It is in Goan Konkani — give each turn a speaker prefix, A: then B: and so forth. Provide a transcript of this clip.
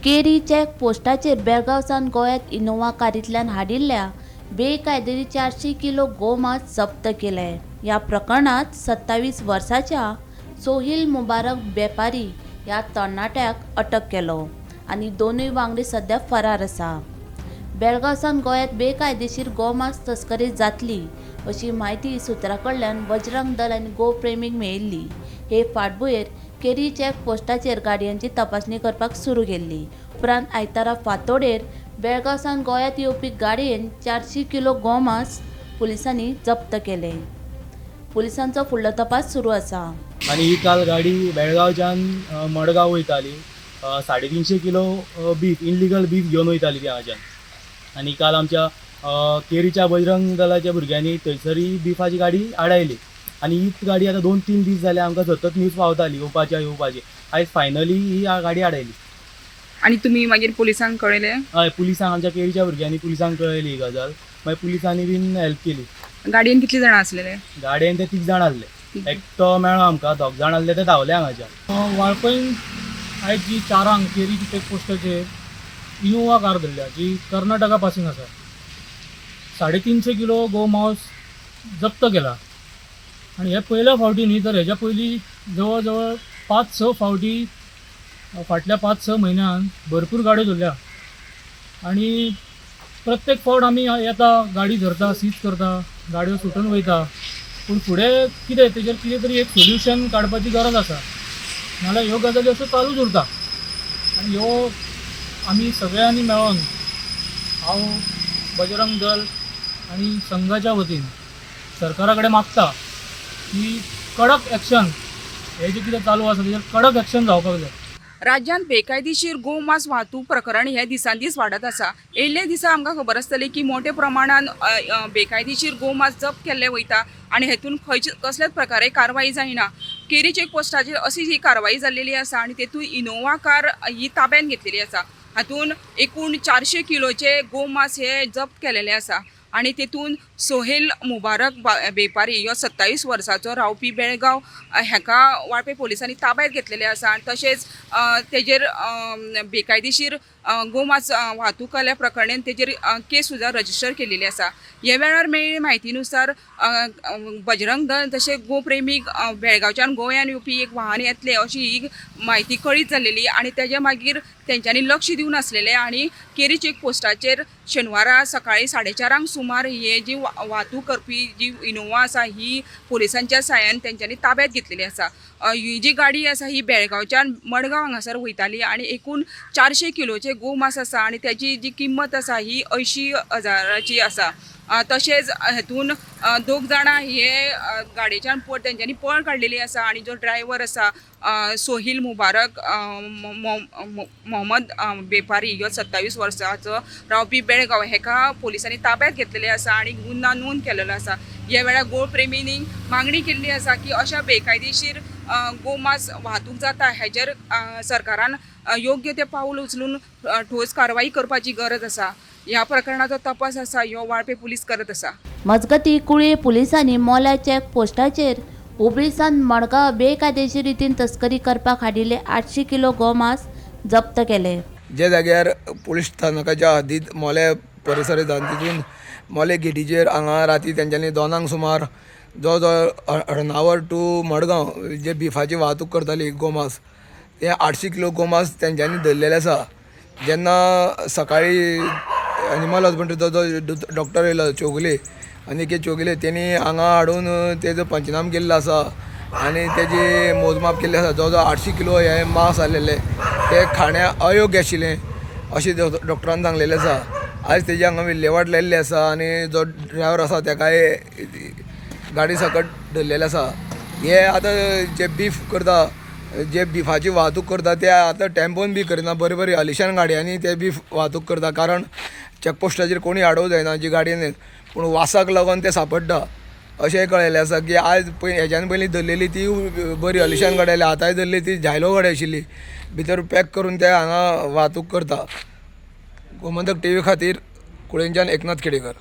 A: केरी चेक पोस्टाचेर बेळगांव सावन गोंयांत इनोव्हा कारींतल्यान हाडिल्ल्या बेकायदेशीर 400 किलो गोमांस जप्त केलें. ह्या प्रकरणांत 27 वर्सांच्या सोहिल मुबारक बेपारी ह्या तरणाट्याक अटक केलो आनी दोनूय वांगडी सध्या फरार आसा. बेळगांव सावन गोंयांत बेकायदेशीर गोमांस तस्करी जातली अशी म्हायती सुत्रां कडल्यान बजरंग दल आनी गोप्रेमीक मेळिल्ली. हे फाटभुंयेर केरी चेक पोस्टाचेर गाडयांची तपासणी करपाक सुरू केल्ली. उपरांत आयतारा फांतोडेर बेळगांव सावन गोंयांत येवपी गाडयेन 400 किलो गोमांस पुलिसांनी जप्त केलें. पुलिसांचो फुडलो तपास सुरू आसा.
B: आनी ही काल गाडी बेळगांवच्यान मडगांव वयताली. 350 किलो बीफ, इनलिगल बीफ घेवन वयताली ती हांगाच्यान. आनी काल आमच्या केरीच्या बजरंग दलाच्या भुरग्यांनी थंयसर ही बिफाची गाडी आडायली. आनी हीच गाडी आतां 2-3 दीस जाले आमकां सतत न्यूज पावताली, येवपाची येवपाची. आयज फायनली ही गाडी आडायली.
C: आनी तुमी मागीर पुलिसांक कळयलें?
B: हय, पुलिसांक, आमच्या केरीच्या भुरग्यांनी पुलिसांक कळयली ही गजाल. मागीर पुलिसांनी बीन हेल्प केली.
C: गाडयेन कितली जाणां आसलेले?
B: गाडयेन ते तीग जाण आसले. एकटो मेळ्ळो आमकां, दोग जाण आसले ते धांवले हांगाच्यान.
D: वाळपयन आयज जी 4ांक केरी चेक पोस्टाचेर इनोवा कार धरल्या जी कर्नाटका पासींग आसा. 350 किलो गोमांस जप्त केला आनी हे पयल्या फावटी न्ही, तर हेज्या पयलीं जवळ जवळ 5-6 फावटी फाटल्या 5-6 म्हयन्यान भरपूर गाडयो धरल्या आनी प्रत्येक फावट आमी येता, गाडी धरता, सीज करता, गाडयो सुटून वयता. पूण फुडें कितें तेजेर कितें तरी एक सोल्युशन काडपाची गरज आसा, नाजाल्यार ह्यो गजाली अश्यो चालूच उरता. आनी ह्यो आमी सगळ्यांनी मेळोन, हांव बजरंग दल आनी संघाच्या वतीन सरकारा कडेन मागता की कडक एक्शन, हें जें कितें चालू आसा तेजेर कडक एक्शन जावपाक जाय.
C: राज्यांत बेकायदेशीर गोमांस वाहतूक प्रकरण हे दिसान दीस वाडत आसा. येयल्ले दिसा आमकां खबर आसतली की मोठ्या प्रमाणान बेकायदेशीर गोमांस जप्त केल्ले वयता आनी हेतून खंयचे कसल्याच प्रकारे कारवाय जायना. केरी चेक पोस्टाचेर अशी ही कारवाय जाल्लेली आसा आनी तेतून इनोवा कार ही ताब्यान घेतलेली आसा. हातून एकूण 400 किलोचे गोमांस हे जप्त केलेले आसा आनी तेतून सोहेल मुबारक बेपारी ह्यो 27 वर्साचो रावपी बेळगांव हेका वाळपय पोलिसांनी ताब्यात घेतलेले आसा. आनी तशेंच तेजेर बेकायदेशीर गोमांस वाहतूक केल्या प्रकरणान तेजेर केस सुद्दां रजिस्टर केलेली आसा. हे वेळार मेळिल्ले म्हायती नुसार बजरंग दल तशें गोप्रेमीक बेळगांवच्यान गोंयान येवपी एक वाहन येतलें अशी ही म्हायती कळीत जाल्लेली आनी तेज्या मागीर तेंच्यांनी लक्ष दिवन आसलेलें आनी केरी चेक पोस्टाचेर शेनवारा सकाळी 4:30 सुमार हे जी वाहतूक करपी जी इनोवा आसा ही पोलिसांच्या साहाय्यान तेंच्यांनी ताब्यात घेतलेली आसा. ही जी गाडी आसा ही बेळगांवच्यान मडगांव हांगासर वयताली आनी एकूण 400 किलोचे गोमांस आसा आनी तेजी जी किंमत आसा ही 80 हजाराची आसा. तशेंच हेतून दोग जाणां हे गाडयेच्यान तेंच्यांनी पळ काडलेली आसा आनी जो ड्रायव्हर आसा सोहील मुबारक मोहम्मद बेपारी ह्यो 27 वर्साचो रावपी बेळगांव हेका पोलिसांनी ताब्यात घेतलेले आसा आनी गुन्यांव नोंद केलेलो आसा. ह्या वेळार गोप्रेमींनी मागणी केल्ली आसा की अशा बेकायदेशीर गोमांस वाहतूक जाता हेजेर सरकारान योग्य ते पावल उचलून ठोस कारवाई करपाची गरज आसा. ह्या प्रकरणाचो तपास आसा ह्यो वाळपय पुलीस करत आसा.
A: मजगतीं, कुळये पुलिसांनी मोल्या चेक पोस्टाचेर हुबळी सावन मडगांव बेकायदेशीर रितीन तस्करी करपाक हाडिल्ले 800 किलो गोमांस जप्त केले.
E: जे जाग्यार पुलीस स्थानकाच्या हद्दीत मोले परिसर येता, तितून मोले गेटीचेर हांगा राती तेंच्यांनी 2ांक सुमार जो जो अर्नावर टू मडगांव जे बिफाची वाहतूक करताली गोमास, ते 800 किलो गोमास तेंच्यांनी धरलेले आसा. जेन्ना सकाळी एनिमल हजबंड्रीचो जो डॉक्टर येयलो चोगले, अनिकेत चोगले, तेणी हांगा हाडून तेजो पंचनाम केल्लो आसा आनी तेजी मोजमाप केल्लें आसा. जवळ जवळ 800 किलो हे मांस आसलेले ते खाण्या अयोग्य आशिल्लें अशें डॉक्टरान सांगलेलें आसा. आयज तेजी हांगा विल्लेवाट लायिल्ली आसा आनी जो ड्रायवर आसा तेकाय गाडी सकट धरलेले आसा. हे आतां जे बीफ करता, जे बिफाची वाहतूक करता, ते आतां टेम्पोन बी करिना, बरी बरी आलिशान गाडयांनी ते बीफ वाहतूक करता. कारण चॅकपोस्टाचेर कोणी आडोवंक जायना जी गाडयेन, पूण वासाक लागून ते सांपडटा अशें कळिल्लें आसा की आयज पय हेज्यान पयलीं धरलेली ती बरी आलिशान गाडी आसली, आतांय धरली ती झायलो गाडी आशिल्ली, भितर पॅक करून ते हांगा वाहतूक करता. गोमंतक टीव्ही खातीर कुळेंच्यान एकनाथ खेडेकर.